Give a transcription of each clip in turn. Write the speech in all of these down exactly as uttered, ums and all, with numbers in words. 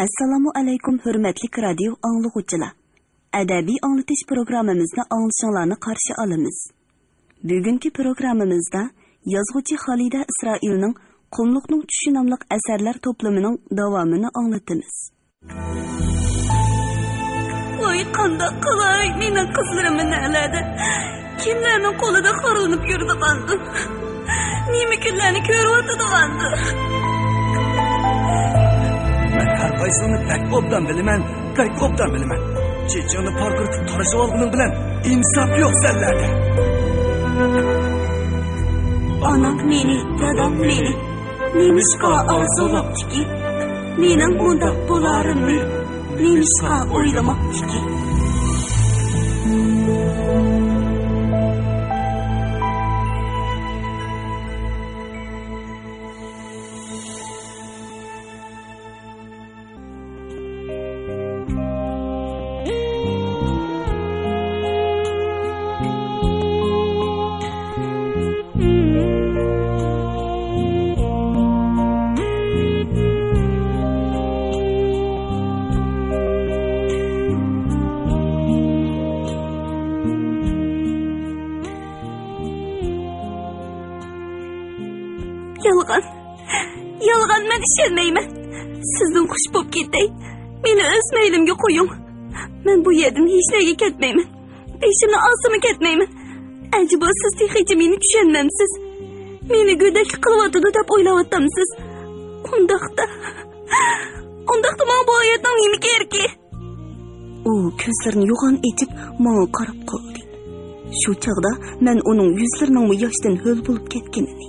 ئەسسالامۇ ئەلەيكۇم، ھۆرمەتلىك رادىيو ئاڭلىغۇچىلار! ئەدەبىي ئاڭلىتىش پروگراممىمىزنى ئاڭلىشىڭلارنى قارشى ئالىمىز. بۈگۈنكى پروگراممىمىزدا يازغۇچى خالىدە ئىسرائىلنىڭ قۇملۇقنىڭ چۈشى ناملىق ئەسەرلەر توپلىمىنىڭ داۋامىنى ئاڭلىتىمىز. ۋاي، قانداق قىلاي، مېنىڭ قىزلىرىم نەلەردە؟ كىملەرنىڭ قولىدا خورلىنىپ يۈرىدىغاندۇ؟ نېمە كۈنلەرنى كۆرۈۋاتىدىغاندۇ؟ مەن ھەر قايسىڭنى بەك ئوبدان بىلىمەن، بەك ئوبدان بىلىمەن. چېچىڭنى پارقىرىتىپ تارىشىۋالغىنىڭ بىلەن ئىنساپ يوق سەنلەردە. ئانام مېنى، دادام مېنى نېمىشقا ئارزۇلاپتىكى؟ مېنىڭ مۇنداق بولارىمنى نېمىشقا ئويلىماپتىكى؟ يالغان. يالغان، مەن ئىشەنمەيمەن. سىزدىن خوش بولۇپ كېتەي. مېنى ئۆز مەيلىمگە قويۇڭ. مەن بۇ يەردىن ھېچ نەگە كەتمەيمەن. بېشىمنى ئالسىمۇ كەتمەيمەن. ئەجەبا سىز تېخىچە مېنى چۈشەنمەمسىز؟ مېنى گۆدەكلىك قىلىۋاتىدۇ دەپ ئويلاۋاتامسىز؟ ئۇنداقتا، ئۇنداقتا ماڭا بۇ ھاياتنىڭ نېمە كېرىكى؟ ئۇ كۆزلىرىنى يوغان ئېچىپ ماڭا قاراپ قالدى. شۇ چاغدا مەن ئۇنىڭ يۈزلىرىنىڭمۇ ياشتىن ھۆل بولۇپ كەتكىنىنى،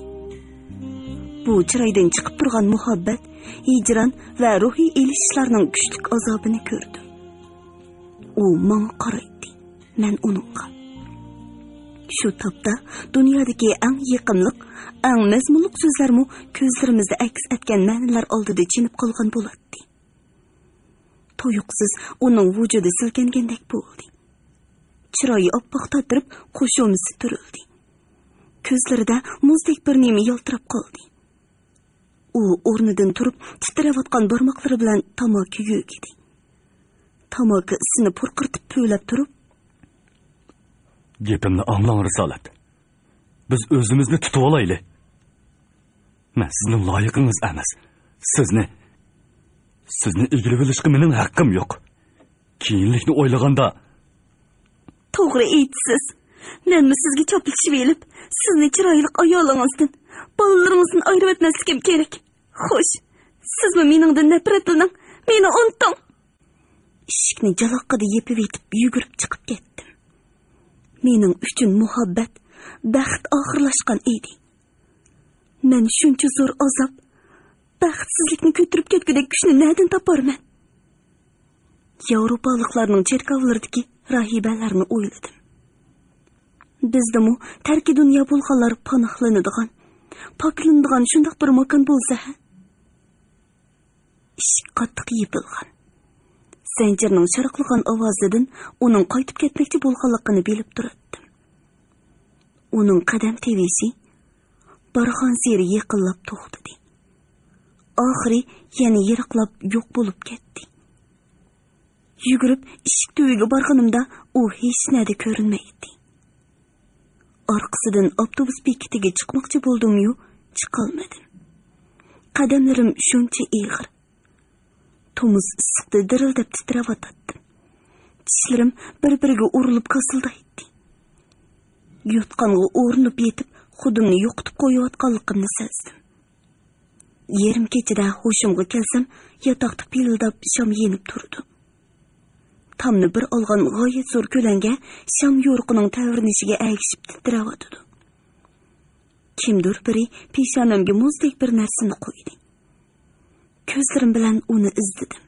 بۇ چىرايدىن چىقىپ تۇرغان مۇھەببەت، ھىجران ۋە روھىي ئېلىشىشلارنىڭ كۈچلۈك ئازابىنى كۆردۈم. ئۇ ماڭا قارايتتى، مەن ئۇنىڭغا. شۇ تاپتا دۇنيادىكى ئەڭ يېقىملىق، ئەڭ مەزمۇنلۇق سۆزلەرمۇ كۆزلىرىمىزدە ئەكس ئەتكەن مەنىلەر ئالدىدا چېنىپ قالغان بولاتتى. تۇيۇقسىز ئۇنىڭ ۋۇجۇدى سىلكەنگەندەك بولدى. چىرايى ئاپئاق تاتىرىپ، قوشۇمىسى تۈرۈلدى. كۆزلىرىدە مۇزدەك بىر نېمە يالتىراپ قالدى. ئۇ ئورنىدىن تۇرۇپ، تىترەۋاتقان بارماقلىرى بىلەن تاماكا يۆگىدى. تاماكا ئىسىنى پۇرقىرىتىپ پۈۋلەپ تۇرۇپ، گېپىمنى ئاڭلاڭ، رىسالەت. بىز ئۆزىمىزنى تۇتۇۋالايلى. مەن سىزنىڭ لايىقىڭىز ئەمەس. سىزنى، سىزنى ئىگىلىۋېلىشقا مېنىڭ ھەققىم يوق. كېيىنلىكنى ئويلىغاندا. توغرا ئېيتىسىز. مەنمۇ سىزگە چاپلىشىۋېلىپ، سىزنى چىرايلىق ئايالىڭىزدىن، بالىلىرىڭىزدىن ئايرىۋەتمەسلىكىم كېرەك. خوش، سىزمۇ مېنىڭدىن نەپرەتلىنىڭ، مېنى ئۇنتۇڭ. ئىشىكنى جالاققىدە يېپىۋېتىپ يۈگۈرۈپ چىقىپ كەتتىم. مېنىڭ ئۈچۈن مۇھەببەت، بەخت ئاخىرلاشقان ئىدى. مەن شۇنچە زور ئازاب، بەختسىزلىكنى كۆتۈرۈپ كەتكۈدەك كۈچنى نەدىن تاپارمەن؟ ياۋروپالىقلارنىڭ چېركاۋلىرىدىكى راھىبەلەرنى ئويلىدىم. بىزدىمۇ تەركى دۇنيا بولغانلار پاناھلىنىدىغان، پاكلىنىدىغان شۇنداق بىر ماكان بولسا ھە؟ ئىشىك قاتتىق يېپىلغان. زەنجىرنىڭ شارقىلىغان ئاۋازىدىن ئۇنىڭ قايتىپ كەتمەكچى بولغانلىقىنى بىلىپ تۇراتتىم. ئۇنىڭ قەدەم تىۋىشى بارغانسېرى يېقىنلاپ توختىدى. ئاخىرى يەنە يىراقلاپ يوق بولۇپ كەتتى. يۈگۈرۈپ ئىشىك تۈۋىگە بارغىنىمدا ئۇ ھېچنەدە كۆرۈنمەيتتى. ئارقىسىدىن ئاپتوبۇس بېكىتىگە چىقماقچى بولدۇميۇ، چىقالمىدىم. قەدەملىرىم شۇنچە ئېغىر. تومۇز ئىسسىقتا دىرىلدەپ تىترەۋاتاتتىم. چىشلىرىم بىر-بىرىگە ئۇرۇلۇپ كاسىلدايتتى. يوتقانغا ئورۇنۇپ يېتىپ، خۇدۇمنى يوقىتىپ قويۇۋاتقانلىقىمنى سەزدىم. يېرىم كېچىدە ھوشۇمغا كەلسەم، ياتاقتا پىلىلداپ شام يېنىپ تۇرىدۇ. تامنى بىر ئالغان غايەت زور كۆلەڭگە شام يورۇقىنىڭ تەۋرىنىشىگە ئەگىشىپ تىترەۋاتىدۇ. كىمدۇر بىرى پېشانەمگە مۇزدەك بىر نەرسىنى قويدى. كۆزلىرىم بىلەن ئۇنى ئىزدىدىم.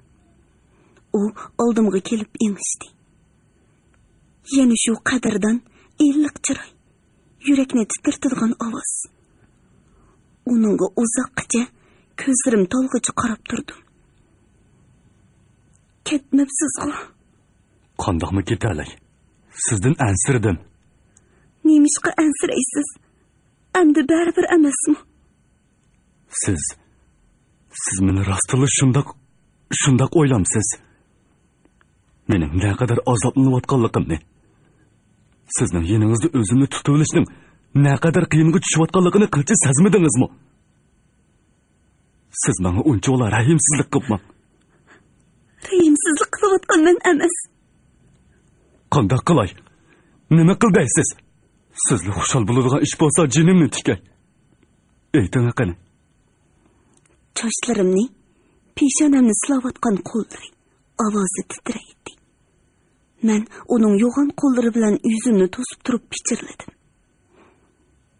ئۇ ئالدىمغا كېلىپ ئېڭىشتى. يەنە شۇ قەدىردان، ئىللىق چىراي، يۈرەكنى تىترىتىدىغان ئاۋاز. ئۇنىڭغا ئۇزاققىچە كۆزلىرىم تولغىچە قاراپ تۇردۇم. كەتمەپسىزغۇ؟ قانداقمۇ كېتەلەي؟ سىزدىن ئەنسىرىدىم. نېمىشقا ئەنسىرەيسىز؟ ئەمدى بەرىبىر ئەمەسمۇ؟ سىز، سىز مېنى راستتىنلا شۇنداق شۇنداق ئويلامسىز؟ مېنىڭ نەقەدەر ئازابلىنىۋاتقانلىقىمنى، سىزنىڭ يېنىڭىزدا ئۆزۈمنى تۇتۇۋېلىشنىڭ نەقەدەر قىيىنغا چۈشۈۋاتقانلىقىنى قىلچە سەزمىدىڭىزمۇ؟ سىز ماڭا ئۇنچىۋالا رەھىمسىزلىك قىلماڭ. رەھىمسىزلىك قىلىۋاتقان مەن ئەمەس. قانداق قىلاي؟ نېمە قىل دەيسىز؟ سىزلا خۇشال بولىدىغان ئىش بولسا، جېنىمنى تىكەي. ئېيتىڭ قېنى. چاچلىرىمنى، پېشانەمنى سىلاۋاتقان قوللىرى، ئاۋازى تىترەيتتى. مەن ئۇنىڭ يوغان قوللىرى بىلەن يۈزۈمنى توسۇپ تۇرۇپ پىچىرلىدىم.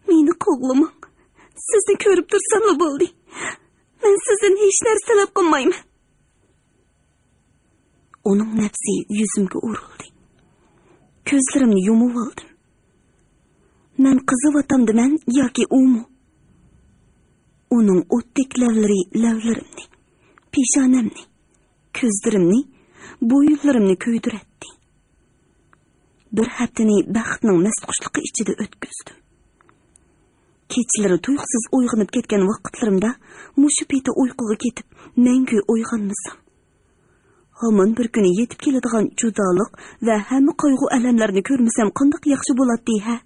مېنى قوغلىماڭ. سىزنى كۆرۈپ تۇرساملا بولدى. مەن سىزدىن ھېچ نەرسە تەلەپ قىلمايمەن. ئۇنىڭ نەپسى يۈزۈمگە ئۇرۇلدى. كۆزلىرىمنى يۇمۇۋالدىم. مەن قىزىۋاتامدىمەن ياكى ئۇمۇ؟ ئۇنىڭ ئوتتەك لەۋلىرى لەۋلىرىمنى، پېشانەمنى، كۆزلىرىمنى، بويۇنلىرىمنى كۆيدۈرەتتى. بىر ھەپتىنى بەختنىڭ مەستخۇشلۇقى ئىچىدە ئۆتكۈزدۈم. كېچىلىرى تۇيۇقسىز ئويغىنىپ كەتكەن ۋاقىتلىرىمدا مۇشۇ پېتى ئۇيقۇغا كېتىپ، مەڭگۈ ئويغانمىسام. ھامان بىر كۈنى يېتىپ كېلىدىغان جۇدالىق ۋە ھەممە قايغۇ-ئەلەملەرنى كۆرمىسەم قانداق ياخشى بولاتتى ھە؟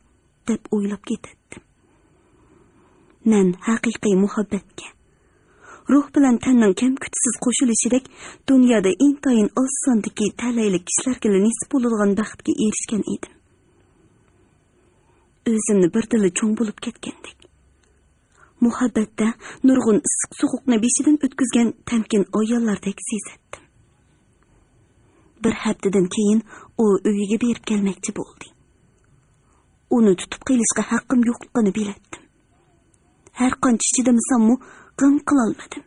دەپ ئويلاپ كېتەتتىم. مەن ھەقىقىي مۇھەببەتكە، روھ بىلەن تەننىڭ كەم-كۈتىسىز قوشۇلۇشىدەك دۇنيادا ئىنتايىن ئاز ساندىكى تەلەيلىك كىشىلەرگىلا نېسىپ بولىدىغان بەختكە ئېرىشكەن ئىدىم. ئۆزۈمنى بىردىنلا چوڭ بولۇپ كەتكەندەك، مۇھەببەتتە نۇرغۇن ئىسسىق-سوغۇقنى بېشىدىن ئۆتكۈزگەن تەمكىن ئاياللاردەك سېزەتتىم. بىر ھەپتىدىن كېيىن ئۇ ئۆيىگە بېرىپ كەلمەكچى بولدى. ئۇنى تۇتۇپ قېلىشقا ھەققىم يوقلۇقىنى بىلەتتىم. ھەر قانچە چىدىمىساممۇ، غىڭ قىلالمىدىم.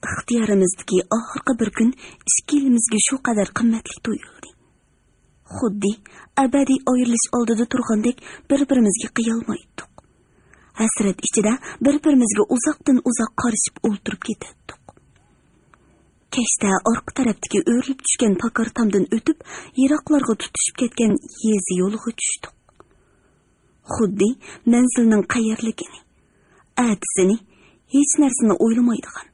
ئىختىيارىمىزدىكى ئاخىرقى بىر كۈن ئىككىلىمىزگە شۇ قەدەر قىممەتلىك تۇيۇلدى. خۇددى ئەبەدىي ئايرىلىش ئالدىدا تۇرغاندەك بىر-بىرىمىزگە قىيالمايتتۇق. ھەسرەت ئىچىدە بىر-بىرىمىزگە ئۇزاقتىن-ئۇزاق قارىشىپ ئولتۇرۇپ كېتەتتۇق. كەچتە ئارقا تەرەپتىكى ئۆرۈلۈپ چۈشكەن پاكار تامدىن ئۆتۈپ، يىراقلارغا تۇتىشىپ كەتكەن يېزا يولىغا چۈشتۇق. خۇددى مەنزىلنىڭ قەيەرلىكىنى، ئەتىسىنى، ھېچ نەرسىنى ئويلىمايدىغان،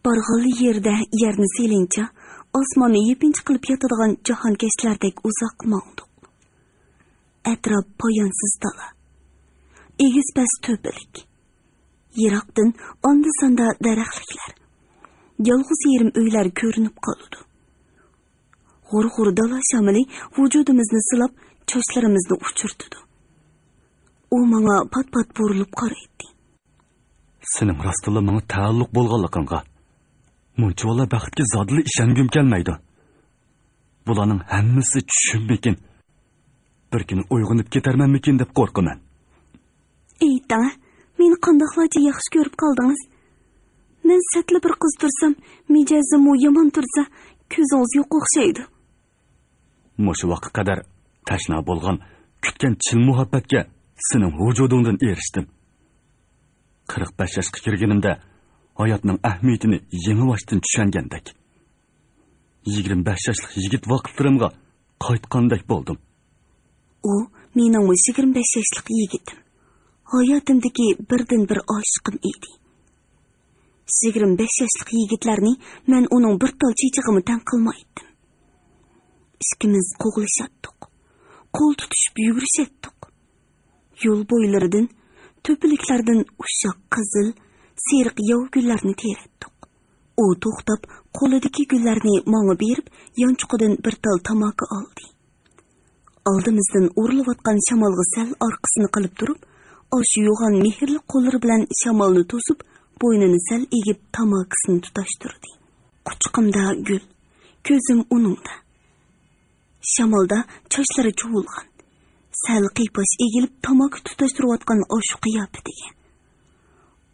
بارغانلا يېرىدە يەرنى سېلىنچا، ئاسماننى يېپىنچا قىلىپ ياتىدىغان جاھانكەشلەردەك ئۇزاق ماڭدۇق. ئەتراپ پايانسىز دالا، ئېگىز-پەس تۆپىلىك. يىراقتىن ئاندا-ساندا دەرەخلىكلەر، يالغۇز يېرىم ئۆيلەر كۆرۈنۈپ قالىدۇ. غۇر-غۇر دالا شامىلى ۋۇجۇدىمىزنى سىلاپ، چاچلىرىمىزنى ئۇچۇرتىدۇ. ئۇ ماڭا پات-پات بۇرۇلۇپ قارايتتى. سېنىڭ راستتىنلا ماڭا تەئەللۇق بولغانلىقىڭغا، مۇنچىۋالا بەختكە زادىلا ئىشەنگۈم كەلمەيدۇ. بۇلارنىڭ ھەممىسى چۈشۈممىكىن؟ بىر كۈنى ئويغىنىپ كېتەرمەنمىكىن دەپ قورقىمەن. ئېيتىڭ، مېنى قانداقلارچە ياخشى كۆرۈپ قالدىڭىز؟ مەن سەتلا بىر قىز تۇرسام، مىجەزىممۇ يامان تۇرسا، كۆزىڭىز يوق ئوخشايدۇ. مۇشۇ ۋاقىتقا قەدەر تەشنا بولغان، كۈتكەن چىن مۇھەببەتكە سېنىڭ ۋۇجۇدۇڭدىن ئېرىشتىم. قىرىق بەش ياشقا كىرگىنىمدە ھاياتنىڭ ئەھمىيىتىنى يېڭىباشتىن چۈشەنگەندەك، يىگىرمە بەش ياشلىق يىگىت ۋاقىتلىرىمغا قايتقاندەك بولدۇم. ئۇ مېنىڭمۇ يىگىرمە بەش ياشلىق يىگىتىم. ھاياتىمدىكى بىردىنبىر ئاشىقىم ئىدى. يىگىرمە بەش ياشلىق يىگىتلەرنى مەن ئۇنىڭ بىر تال چېچىغىمۇ تەڭ قىلمايتتىم. ئىككىمىز قوغلىشاتتۇق. قول تۇتۇشۇپ يۈگۈرۈشەتتۇق. يول بويلىرىدىن، تۆپىلىكلەردىن ئۇششاق قىزىل، سېرىق ياۋا گۈللەرنى تېرەتتۇق. ئۇ توختاپ، قولىدىكى گۈللەرنى ماڭا بېرىپ، يانچۇقىدىن بىر تال تاماكا ئالدى. ئالدىمىزدىن ئۇرۇلۇۋاتقان شامالغا سەل ئارقىسىنى قىلىپ تۇرۇپ، ئاشۇ يوغان مېھىرلىك قوللىرى بىلەن شامالنى توسۇپ، بوينىنى سەل ئېگىپ، تاماكىسىنى تۇتاشتۇردى. قۇچىقىمدا گۈل، كۆزۈم ئۇنىڭدا. شامالدا چاچلىرى چۇۋۇلغان، سەل قىيپاش ئېگىلىپ، تاماكا تۇتاشتۇرۇۋاتقان ئاشۇ قىياپىتىگە،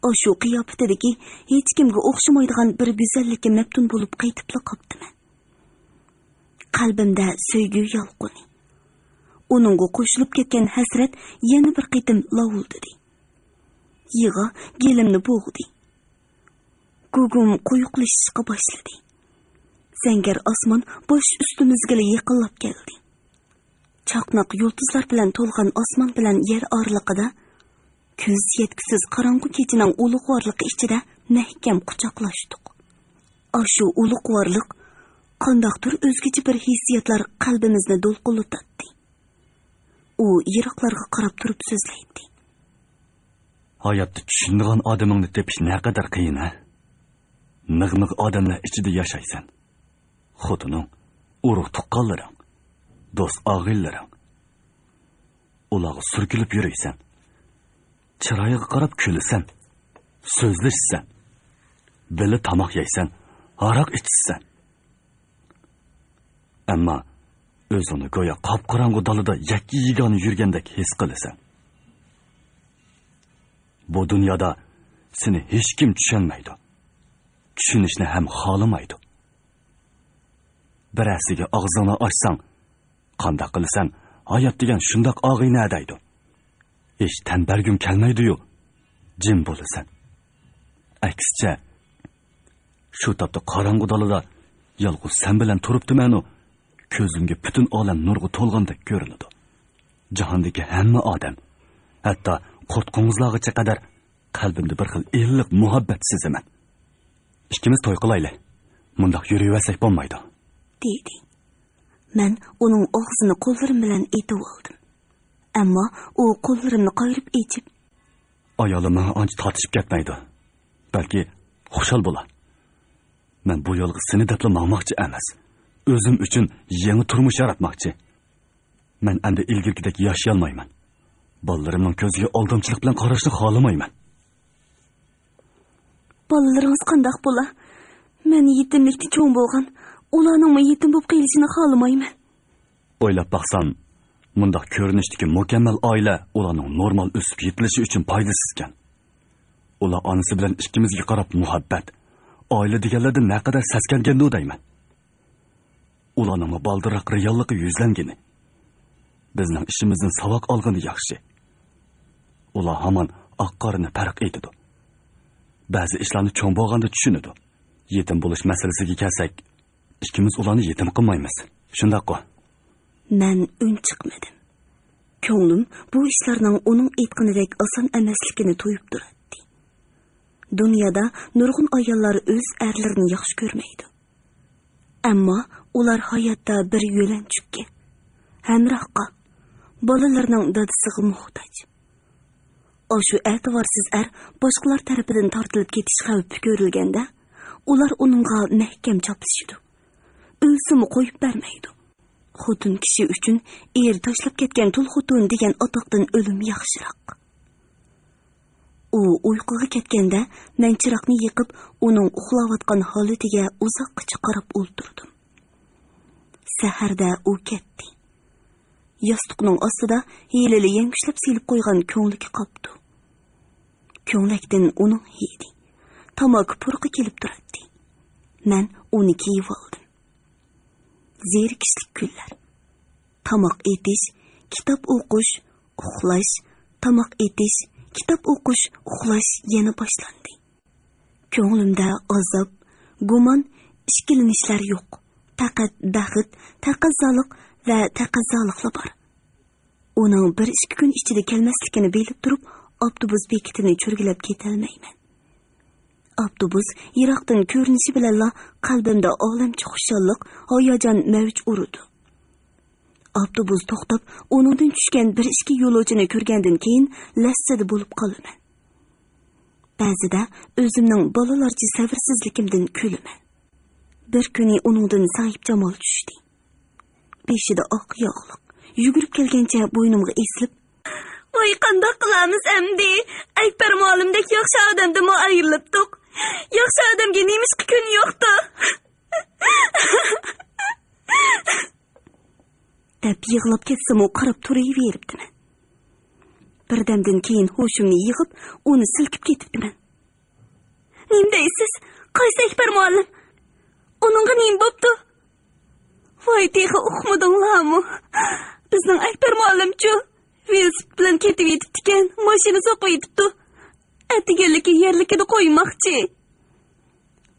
ئاشۇ قىياپىتىدىكى ھېچكىمگە ئوخشىمايدىغان بىر گۈزەللىككە مەپتۇن بولۇپ قېتىپلا قاپتىمەن. قەلبىمدە سۆيگۈ يالقۇنى، ئۇنىڭغا قوشۇلۇپ كەتكەن ھەسرەت يەنە بىر قېتىم لاۋۇلدىدى. يىغا گېلىمنى بوغدى. گۇگۇم قويۇقلىشىشقا باشلىدى. زەڭگەر ئاسمان باش ئۈستىمىزگىلا يېقىنلاپ كەلدى. چاقناق يۇلتۇزلار بىلەن تولغان ئاسمان بىلەن يەر ئارىلىقىدا، كۆز يەتكۈسىز قاراڭغۇ كېچىنىڭ ئۇلۇغۋارلىقى ئىچىدە مەھكەم قۇچاقلاشتۇق. ئاشۇ ئۇلۇغ ۋارلىق قانداقتۇر ئۆزگىچە بىر ھېسسىياتلار قەلبىمىزنى دولقۇنلىتاتتى. ئۇ يىراقلارغا قاراپ تۇرۇپ سۆزلەيتتى. ھاياتتا چۈشىنىدىغان ئادىمىڭنى تېپىش نەقەدەر قىيىن، ھە؟ مىغ-مىغ ئادەملەر ئىچىدە ياشايسەن. خوتۇنۇڭ، ئۇرۇق-تۇغقانلىرىڭ، دوست-ئاغىنىلىرىڭ. ئۇلارغا سۈركىلىپ يۈرۈيسەن. چىرايىغا قاراپ كۈلىسەن. سۆزلىشىسەن. بىللە تاماق يەيسەن، ھاراق ئىچىسەن. ئەمما ئۆزۈڭنى گويا قاپقاراڭغۇ دالىدا يەككە-يېگانە يۈرگەندەك ھېس قىلىسەن. بۇ دۇنيادا سېنى ھېچكىم چۈشەنمەيدۇ. چۈشىنىشنى ھەم خالىمايدۇ. بىرەرسىگە ئاغزىڭنى ئاچساڭ، «قانداق قىلىسەن؟ ھايات دېگەن شۇنداق ئاغىنە» دەيدۇ. ھېچ تەن بەرگۈم كەلمەيدۇ-يۇ، جىم بولىسەن. ئەكسىچە، شۇ تاپتا قاراڭغۇ دالىدا يالغۇز سەن بىلەن تۇرۇپتىمەنۇ، كۆزۈمگە پۈتۈن ئالەم نۇرغا تولغاندەك كۆرۈنىدۇ. جاھاندىكى ھەممە ئادەم، ھەتتا قۇرت-قوڭۇزلارغىچە قەدەر قەلبىمدە بىر خىل ئىللىق مۇھەببەت سېزىمەن. «ئىككىمىز توي قىلايلى. مۇنداق يۈرۈۋەرسەك بولمايدۇ.» دېدى. مەن ئۇنىڭ ئاغزىنى قوللىرىم بىلەن ئېتىۋالدىم. ئەمما ئۇ قوللىرىمنى قايرىپ ئېچىپ، «ئايالىم ماڭا ئانچە تارتىشىپ كەتمەيدۇ. بەلكى خۇشال بولا. مەن بۇ يولغا سېنى دەپلا ماڭماقچى ئەمەس. ئۆزۈم ئۈچۈن يېڭى تۇرمۇش ياراتماقچى. مەن ئەمدى ئىلگىرىكىدەك ياشىيالمايمەن. بالىلىرىمنىڭ كۆزىگە ئالدامچىلىق بىلەن قاراشنى خالىمايمەن.» «بالىلىرىڭىز قانداق بولا؟ مەن يېتىملىكتە چوڭ بولغان، ئۇلارنىڭمۇ يېتىم بولۇپ قېلىشىنى خالىمايمەن.» ئويلاپ باقسام، مۇنداق كۆرۈنۈشتىكى مۇكەممەل ئائىلە ئۇلارنىڭ نورمال ئۆسۈپ يېتىلىشى ئۈچۈن پايدىسىزكەن. ئۇلار ئانىسى بىلەن ئىككىمىزگە قاراپ مۇھەببەت، ئائىلە دېگەنلەردىن نەقەدەر سەسكەنگەندۇ دەيمەن. ئۇلارنىڭمۇ بالدۇرراق رېئاللىققا يۈزلەنگىنى، بىزنىڭ ئىشىمىزدىن ساۋاق ئالغىنى ياخشى. ئۇلار ھامان ئاق-قارىنى پەرق ئېتىدۇ. بەزى ئىشلارنى چوڭ بولغاندا چۈشىنىدۇ. يېتىم بولۇش مەسىلىسىگە كەلسەك، ئىككىمىز ئۇلارنى يېتىم قىلمايمىز. شۇنداققۇ؟ مەن ئۈن چىقمىدىم. كۆڭلۈم بۇ ئىشلارنىڭ ئۇنىڭ ئېيتقىنىدەك ئاسان ئەمەسلىكىنى تۇيۇپ تۇراتتى. دۇنيادا نۇرغۇن ئاياللار ئۆز ئەرلىرىنى ياخشى كۆرمەيدۇ. ئەمما ئۇلار ھاياتتا بىر يۆلەنچۈككە، ھەمراھقا، بالىلىرىنىڭ دادىسىغا موھتاج. ئاشۇ ئەتىۋارسىز ئەر باشقىلار تەرىپىدىن تارتىلىپ كېتىش خەۋپى كۆرۈلگەندە، ئۇلار ئۇنىڭغا مەھكەم چاپلىشىدۇ. ئۆلسىمۇ قويۇپ بەرمەيدۇ. خوتۇن كىشى ئۈچۈن ئېرى تاشلاپ كەتكەن تۇل خوتۇن دېگەن ئاتاقتىن ئۆلۈم ياخشىراق. ئۇ ئۇيقۇغا كەتكەندە، مەن چىراغنى يېقىپ، ئۇنىڭ ئۇخلاۋاتقان ھالىتىگە ئۇزاققىچە قاراپ ئولتۇردۇم. سەھەردە ئۇ كەتتى. ياستۇقنىڭ ئاستىدا ھېلىلا يەڭگۈشلەپ سېلىپ قويغان كۆڭلىكى قاپتۇ. كۆڭلەكتىن ئۇنىڭ ھىدى، تاماكا پۇرىقى كېلىپ تۇراتتى. مەن ئۇنى كىيىۋالدىم. زېرىكىشلىك كۈنلەر. تاماق ئېتىش، كىتاب ئوقۇش، ئۇخلاش، تاماق ئېتىش، كىتاب ئوقۇش، ئۇخلاش يەنە باشلاندى. كۆڭلۈمدە ئازاب، گۇمان، ئىككىلىنىشلەر يوق. پەقەت بەخت، تەقەززالىق ۋە تەقەززالىقلا بار. ئۇنىڭ بىر ئىككى كۈن ئىچىدە كەلمەسلىكىنى بىلىپ تۇرۇپ، ئاپتوبۇس بېكىتىنى چۆرگىلەپ كېتەلمەيمەن. ئاپتوبۇس يىراقتىن كۆرۈنۈشى بىلەنلا قەلبىمدە ئالەمچە خۇشاللىق، ھاياجان مەۋج ئۇرىدۇ. ئاپتوبۇس توختاپ، ئۇنىڭدىن چۈشكەن بىر ئىككى يولۇچىنى كۆرگەندىن كېيىن لەسسىدە بولۇپ قالىمەن. بەزىدە ئۆزۈمنىڭ بالىلارچە سەۋرسىزلىكىمدىن كۈلىمەن. بىر كۈنى ئۇنىڭدىن ساھىبجامال چۈشتى. بېشىدا ئاق ياغلىق، يۈگۈرۈپ كەلگەنچە بوينۇمغا ئېسىلىپ، «ۋاي، قانداق قىلامىز ئەمدى؟ ئەكبەر مۇئەللىمدەك ياخشى ئادەمدىنمۇ ئايرىلىپتۇق. ياخشى ئادەمگە نېمىشقا كۈن يوقتۇ؟» دەپ يىغلاپ كەتسىمۇ قاراپ تۇرۇۋېرىپتىمەن. بىردەمدىن كېيىن ھوشۇمنى يىغىپ، ئۇنى سىلكىپ كېتىپتىمەن. «نېمە دەيسىز؟ قايسى ئەكبەر مۇئەللىم؟ ئۇنىڭغا نېمە بوپتۇ؟» «ۋاي، تېخى ئۇقمىدىڭلارمۇ؟ بىزنىڭ ئەكبەر مۇئەللىمچۇ؟ ۋېلىسىپىت بىلەن كېتىۋېتىپتىكەن، ماشىنا سوقۇۋېتىپتۇ. ئەتىگەنلىكى يەرلىكىدە قويماقچى.»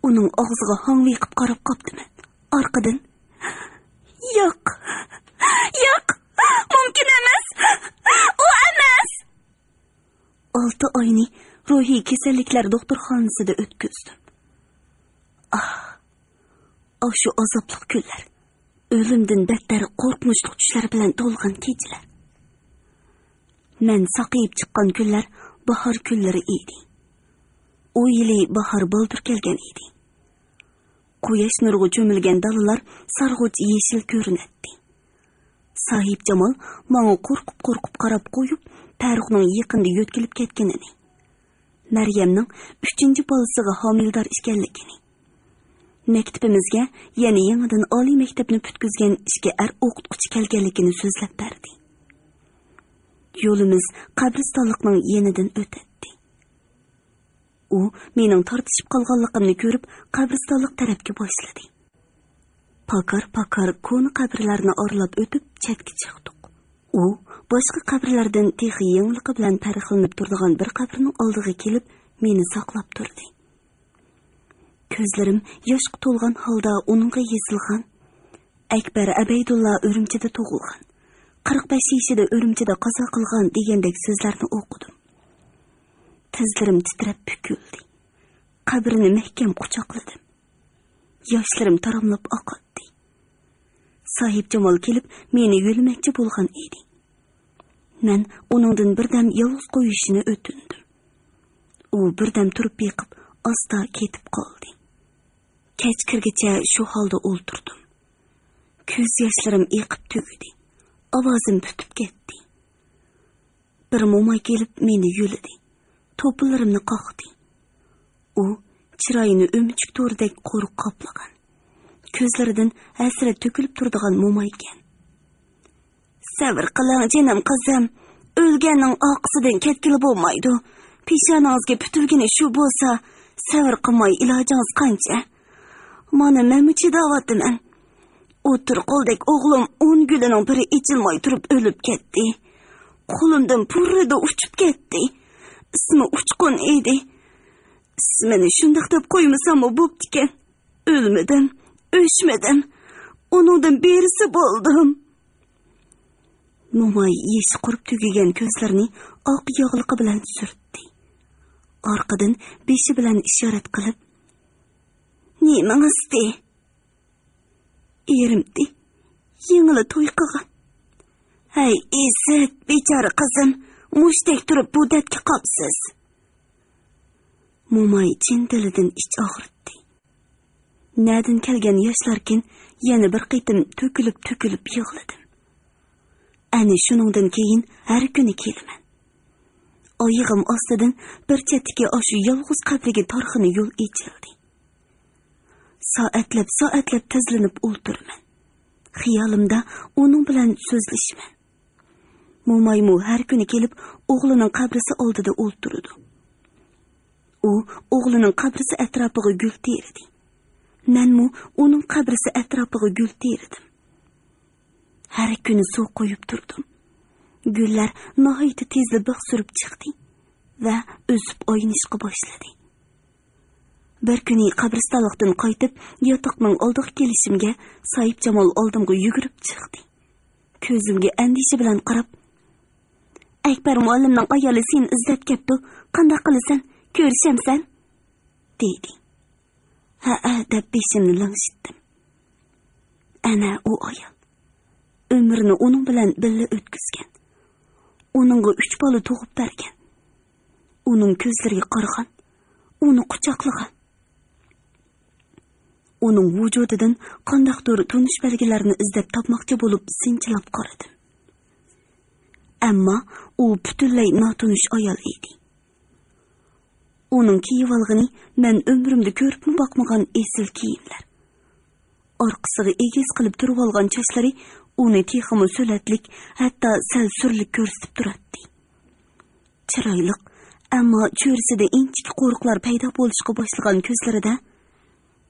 ئۇنىڭ ئاغزىغا ھاڭۋېقىپ قاراپ قاپتىمەن. ئارقىدىن، «ياق، ياق، مۇمكىن ئەمەس، ئۇ ئەمەس!» ئالتە ئاينى روھىي كېسەللىكلەر دوختۇرخانىسىدا ئۆتكۈزدۈم. ئاھ، ئاشۇ ئازابلىق كۈنلەر، ئۆلۈمدىن بەتتەر قورقۇنچلۇق چۈشلەر بىلەن تولغان كېچىلەر. مەن ساقىيىپ چىققان كۈنلەر باھار كۈنلىرى ئىدى. ئۇ يىلى باھار بالدۇر كەلگەن ئىدى. قۇياش نۇرىغا چۆمۈلگەن دالىلار سارغۇچ يېشىل كۆرۈنەتتى. ساھىبجامال ماڭا قورقۇپ-قورقۇپ قاراپ قويۇپ، پەرۇقنىڭ يېقىندا يۆتكىلىپ كەتكىنىنى، مەريەمنىڭ ئۈچىنچى بالىسىغا ھامىلىدار ئىكەنلىكىنى، مەكتىپىمىزگە يەنە يېڭىدىن ئالىي مەكتەپنى پۈتكۈزگەن ئىككى ئەر ئوقۇتقۇچى كەلگەنلىكىنى سۆزلەپ بەردى. يولىمىز قەبرىستانلىقنىڭ يېنىدىن ئۆتەتتى. ئۇ مېنىڭ تارتىشىپ قالغانلىقىمنى كۆرۈپ، قەبرىستانلىق تەرەپكە باشلىدى. پاكار-پاكار كونا قەبرىلەرنى ئارىلاپ ئۆتۈپ، چەتكە چىقتۇق. ئۇ باشقا قەبرىلەردىن تېخى يېڭىلىقى بىلەن پەرقلىنىپ تۇرىدىغان بىر قەبرىنىڭ ئالدىغا كېلىپ، مېنى ساقلاپ تۇردى. كۆزلىرىم ياشقا تولغان ھالدا ئۇنىڭغا يېزىلغان، «ئەكبەر ئەبەيدۇللا ئۈرۈمچىدە تۇغۇلغان، قىرىق بەش يېشىدا ئۈرۈمچىدە قازا قىلغان» دېگەندەك سۆزلەرنى ئوقۇدۇم. تىزلىرىم تىترەپ پۈكۈلدى. قەبرىنى مەھكەم قۇچاقلىدىم. ياشلىرىم تاراملاپ ئاقاتتى. ساھىبجامال كېلىپ، مېنى يۆلىمەكچى بولغان ئىدى. مەن ئۇنىڭدىن بىردەم يالغۇز قويۇشىنى ئۆتۈندۈم. ئۇ بىردەم تۇرۇپ بېقىپ، ئاستا كېتىپ قالدى. كەچ كىرگىچە شۇ ھالدا ئولتۇردۇم. كۆز ياشلىرىم ئېقىپ تۈگىدى. ئاۋازىم پۈتۈپ كەتتى. بىر موماي كېلىپ مېنى يۆلىدى. توپىلىرىمنى قاقتى. ئۇ چىرايىنى ئۆمۈچۈك تورىدەك قورۇق قاپلىغان، كۆزلىرىدىن ھەسرەت تۆكۈلۈپ تۇرىدىغان مومايكەن. «سەۋر قىلىڭ، جېنىم قىزىم. ئۆلگەننىڭ ئارقىسىدىن كەتكىلى بولمايدۇ. پېشانىڭىزگە پۈتۈلگىنى شۇ بولسا، سەۋر قىلماي ئىلاجىڭىز قانچە؟ مانا مەنمۇ چىداۋاتىمەن. ئوتتۇرا قولدەك ئوغلۇم ئون گۈلىنىڭ بىرى ئېچىلماي تۇرۇپ ئۆلۈپ كەتتى. قولۇمدىن پۇررىدى ئۇچۇپ كەتتى. ئىسمى ئۇچقۇن ئىدى. ئىسمىنى شۇنداق دەپ قويمىساممۇ بوپتىكەن. ئۆلمىدىم، ئۆچمىدىم. ئۇنىڭدىن بىرسى بولدۇم.» موماي يېشى قۇرۇپ تۈگىگەن كۆزلىرىنى ئاق ياغلىقى بىلەن سۈرتتى. ئارقىدىن بېشى بىلەن ئىشارەت قىلىپ، «نېمىڭىزدى؟» «ئېرىمدى. يېڭىلا توي قىلغان.» «ھەي، ئىززەت، بىچارە قىزىم، مۇشتەك تۇرۇپ بۇ دەردكە قاپسىز.» موماي چىن دىلىدىن ئىچ ئاغرىتتى. نەدىن كەلگەن ياشلاركىن، يەنە بىر قېتىم تۆكۈلۈپ-تۆكۈلۈپ يىغلىدىم. ئەنە شۇنىڭدىن كېيىن ھەر كۈنى كېلىمەن. ئايىغىم ئاستىدىن بىر چەتتىكى ئاشۇ يالغۇز قەبرىگە تارخىنا يول ئېچىلدى. سائەتلەپ-سائەتلەپ تىزلىنىپ ئولتۇرىمەن. خىيالىمدا ئۇنىڭ بىلەن سۆزلىشىمەن. مومايمۇ ھەر كۈنى كېلىپ، ئوغلىنىڭ قەبرىسى ئالدىدا ئولتۇرىدۇ. ئۇ ئوغلىنىڭ قەبرىسى ئەتراپىغا گۈل تېرىدى. مەنمۇ ئۇنىڭ قەبرىسى ئەتراپىغا گۈل تېرىدىم. ھەر كۈنى سۇ قۇيۇپ تۇردۇم. گۈللەر ناھايىتى تېزلا بىخ سۈرۈپ چىقتى ۋە ئۆسۈپ ئاينىشقا باشلىدى. بىر كۈنى قەبرىستانلىقتىن قايتىپ، ياتاقنىڭ ئالدىغا كېلىشىمگە، ساھىبجامال ئالدىمغا يۈگۈرۈپ چىقتى. كۆزۈمگە ئەندىشە بىلەن قاراپ، «ئەكبەر مۇئەللىمنىڭ ئايالى سېنى ئىزدەپ كەپتۇ. قانداق قىلىسەن؟ كۆرۈشەمسەن؟» دېدى. «ھەئە» دەپ بېشىمنى لىڭشىتتىم. ئەنە ئۇ ئايال. ئۆمرىنى ئۇنىڭ بىلەن بىللە ئۆتكۈزگەن. ئۇنىڭغا ئۈچ بالا تۇغۇپ بەرگەن. ئۇنىڭ كۆزلىرىگە قارىغان، ئۇنى قۇچاقلىغان. ئۇنىڭ ۋۇجۇدىدىن قانداقتۇر تونۇش بەلگىلەرنى ئىزدەپ تاپماقچى بولۇپ سىنچىلاپ قارىدىم. ئەمما ئۇ پۈتۈنلەي ناتونۇش ئايال ئىدى. ئۇنىڭ كىيىۋالغىنى مەن ئۆمرۈمدە كۆرۈپمۇ باقمىغان ئېسىل كىيىملەر. ئارقىسىغا ئېگىز قىلىپ تۈرۈۋالغان چاچلىرى ئۇنى تېخىمۇ سۆلەتلىك، ھەتتا سەل سۈرلۈك كۆرسىتىپ تۇراتتى. چىرايلىق، ئەمما چۆرىسىدە ئىنچىكە قورۇقلار پەيدا بولۇشقا باشلىغان كۆزلىرىدە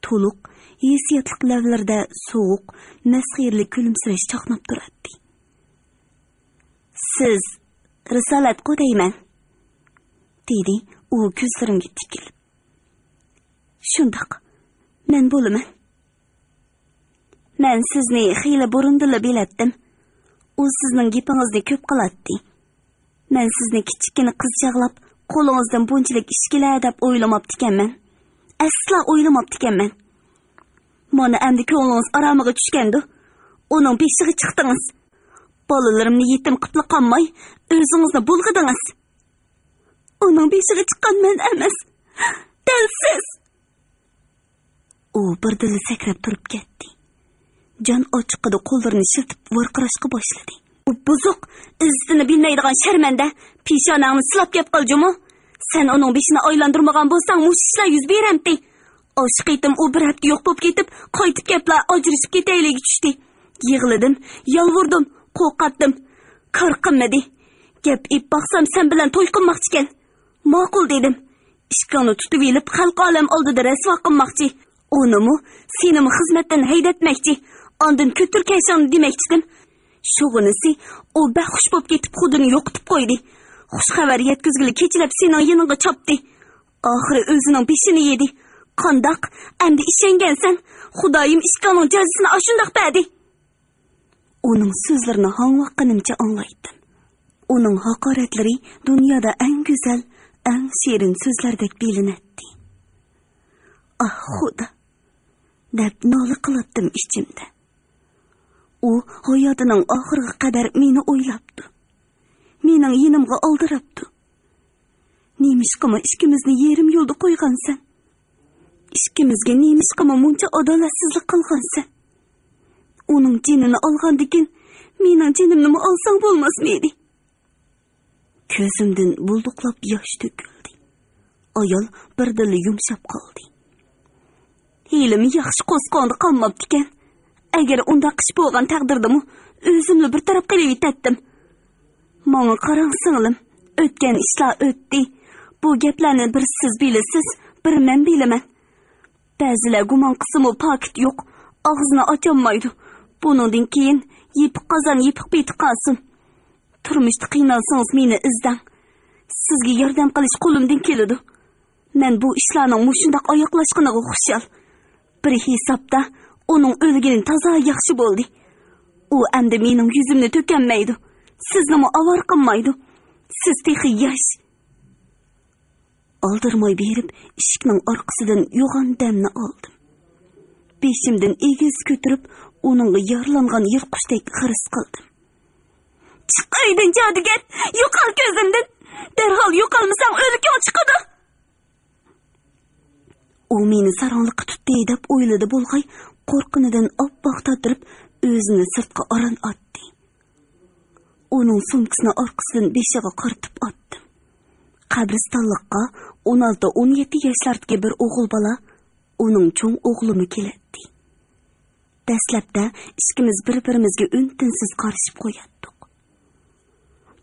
تولۇق، ھېسسىياتلىق لەۋلىرىدە سوغۇق، مەسخىرىلىك كۈلۈمسىرەش چاقناپ تۇراتتى. «سىز رىسالەتقۇ دەيمەن؟» دېدى ئۇ كۆزلىرىمگە تىكىلىپ. «شۇنداق، مەن بولىمەن. مەن سىزنى خېلى بۇرۇندىنلا بىلەتتىم. ئۇ سىزنىڭ گېپىڭىزنى كۆپ قىلاتتى. مەن سىزنى كىچىككىنە قىز چاغلاپ، قولىڭىزدىن بۇنچىلىك ئىش كېلەر دەپ ئويلىماپتىكەنمەن. ئەسلا ئويلىماپتىكەنمەن. مانا ئەمدى كۆڭلىڭىز ئارامىغا چۈشكەندۇ. ئۇنىڭ بېشىغا چىقتىڭىز. بالىلىرىمنى يېتىم قىپلا قالماي، ئۆزىڭىزنى بۇلغىدىڭىز. ئۇنىڭ بېشىغا چىققان مەن ئەمەس، دەل سىز. ئۇ بىردىنلا سەكرەپ تۇرۇپ كەتتى. جان ئاچچىقىدا قوللىرىنى شىلتىپ ۋارقىراشقا باشلىدى. ئۇ بۇزۇق، ئىززىتىنى بىلمەيدىغان شەرمەندە، پېشانەڭنى سىلاپ گەپ قىل جۇمۇ. سەن ئۇنىڭ بېشىنى ئايلاندۇرمىغان بولساڭ، مۇشۇ ئىشلار يۈز بېرەمتى؟ ئاشۇ قېتىم ئۇ بىر ھەپتە يوق بولۇپ كېتىپ، قايتىپ كەپلا ئاجرىشىپ كېتەيلىگە چۈشتى. يىغلىدىم، يالۋۇردۇم، قورقاتتىم. كار قىلمىدى. گەپ ئېيتىپ باقسام، سەن بىلەن توي قىلماقچىكەن. ماقۇل دېدىم. ئىشىكىڭنى تۇتۇۋېلىپ، خەلقى ئالەم ئالدىدا رەسۋا قىلماقچى. ئۇنىمۇ، سېنىمۇ خىزمەتتىن ھەيدەتمەكچى. ئاندىن كۆتۈر كەشىڭنى دېمەكچىدىم. شۇغىنىسى، ئۇ بەك خۇش بولۇپ كېتىپ، خۇدىنى يوقىتىپ قويدى. خۇش خەۋەر يەتكۈزگىلى كېچىلەپ سېنىڭ يېنىڭغا چاپتى. ئاخىرى ئۆزىنىڭ بېشىنى يېدى. قانداق؟ ئەمدى ئىشەنگەنسەن؟ خۇدايىم ئىشىكىڭنىڭ جازىسىنى ئاشۇنداق بەردى. ئۇنىڭ سۆزلىرىنى ھاڭۋاققىنىمچە ئاڭلايتتىم. ئۇنىڭ ھاقارەتلىرى دۇنيادا ئەڭ گۈزەل، ئەڭ شېرىن سۆزلەردەك بىلىنەتتى. ئاھ، خۇدا! دەپ نالە قىلاتتىم ئىچىمدە. ئۇ ھاياتىنىڭ ئاخىرىغا قەدەر مېنى ئويلاپتۇ. مېنىڭ يېنىمغا ئالدىراپتۇ. نېمىشقىمۇ ئىككىمىزنى يېرىم يولدا قويغانسەن؟ ئىككىمىزگە نېمىشقىمۇ مۇنچە ئادالەتسىزلىك قىلغانسەن؟ ئۇنىڭ جېنىنى ئالغاندىكىن، مېنىڭ جېنىمنىمۇ ئالساڭ بولماسمىدى؟ كۆزۈمدىن بۇلدۇقلاپ ياش تۆكۈلدى. ئايال بىردىنلا يۇمشاپ قالدى. ھېلىمۇ ياخشى قورسىقىڭدا قالماپتىكەن. ئەگەر ئۇنداق ئىش بولغان تەقدىردىمۇ، ئۆزۈملا بىر تەرەپ قىلىۋېتەتتىم. ماڭا قاراڭ، سىڭلىم. ئۆتكەن ئىشلار ئۆتتى. بۇ گەپلەرنى بىر سىز بىلىسىز، بىر مەن بىلىمەن. بەزىلەر گۇمان قىلسىمۇ، پاكىت يوق، ئاغزىنى ئاچالمايدۇ. بۇنىڭدىن كېيىن يېپىق قازان يېپىق پېتى قالسۇن. تۇرمۇشتا قىينالسىڭىز، مېنى ئىزدەڭ. سىزگە ياردەم قىلىش قولۇمدىن كېلىدۇ. مەن بۇ ئىشلارنىڭ مۇشۇنداق ئاياغلاشقىنىغا خۇشال. بىر ھېسابتا ئۇنىڭ ئۆلگىنى تازا ياخشى بولدى. ئۇ ئەمدى مېنىڭ يۈزۈمنى تۆكەلمەيدۇ. سىزنىمۇ ئاۋارە قىلمايدۇ. سىز تېخى ياش. ئالدىرىماي بېرىپ، ئىشىكنىڭ ئارقىسىدىن يوغان دەمنى ئالدىم. بېشىمدىن ئېگىز كۆتۈرۈپ، ئۇنىڭغا يارىلانغان يىرتقۇچتەك غىرىس قىلدىم. «چىق ئۆيدىن، جادۇگەر! يوقال كۆزۈمدىن! دەرھال يوقالمىساڭ، ئۆلۈكۈڭ چىقىدۇ!» ئۇ مېنى ساراڭلىققا تۇتتى دەپ ئويلىدى بولغاي، قورققىنىدىن ئاپئاق تاتىرىپ، ئۆزىنى سىرتقا ئاران ئاتتى. ئۇنىڭ سومكىسىنى ئارقىسىدىن بېشىغا قارىتىپ ئاتتىم. قەبرىستانلىققا ئون ئالتە، ئون يەتتە ياشلاردىكى بىر ئوغۇل بالا، ئۇنىڭ چوڭ ئوغلىمۇ كېلەتتى. دەسلەپتە ئىككىمىز بىر-بىرىمىزگە ئۈن-تىنسىز قارىشىپ قوياتتۇق.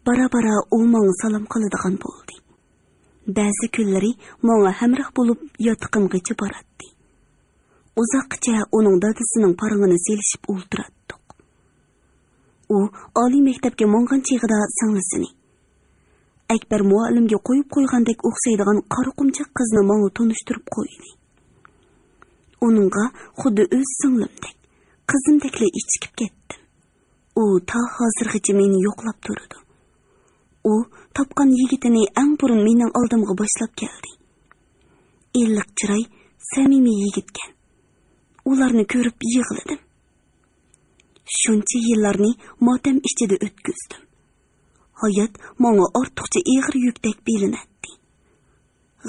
بارا-بارا ئۇ ماڭا سالام قىلىدىغان بولدى. بەزى كۈنلىرى ماڭا ھەمراھ بولۇپ ياتىقىمغىچە باراتتى. ئۇزاققىچە ئۇنىڭ دادىسىنىڭ پارىڭىنى سېلىشىپ ئولتۇراتتۇق. ئۇ ئالىي مەكتەپكە ماڭغان چېغىدا سىڭلىسىنى، ئەكبەر مۇئەللىمگە قويۇپ قويغاندەك ئوخشايدىغان قارا قۇمچاق قىزنى ماڭا تونۇشتۇرۇپ قويدى. ئۇنىڭغا خۇددى ئۆز سىڭلىمدەك، قىزىمدەكلا ئېچىقىپ كەتتىم. ئۇ تا ھازىرغىچە مېنى يوقلاپ تۇرىدۇ. ئۇ تاپقان يىگىتىنى ئەڭ بۇرۇن مېنىڭ ئالدىمغا باشلاپ كەلدى. ئىللىق چىراي، سەمىمىي يىگىتكەن. ئۇلارنى كۆرۈپ يىغلىدىم. شۇنچە يىللارنى ماتەم ئىچىدە ئۆتكۈزدۈم. ھايات ماڭا ئارتۇقچە ئېغىر يۈكتەك بىلىنەتتى.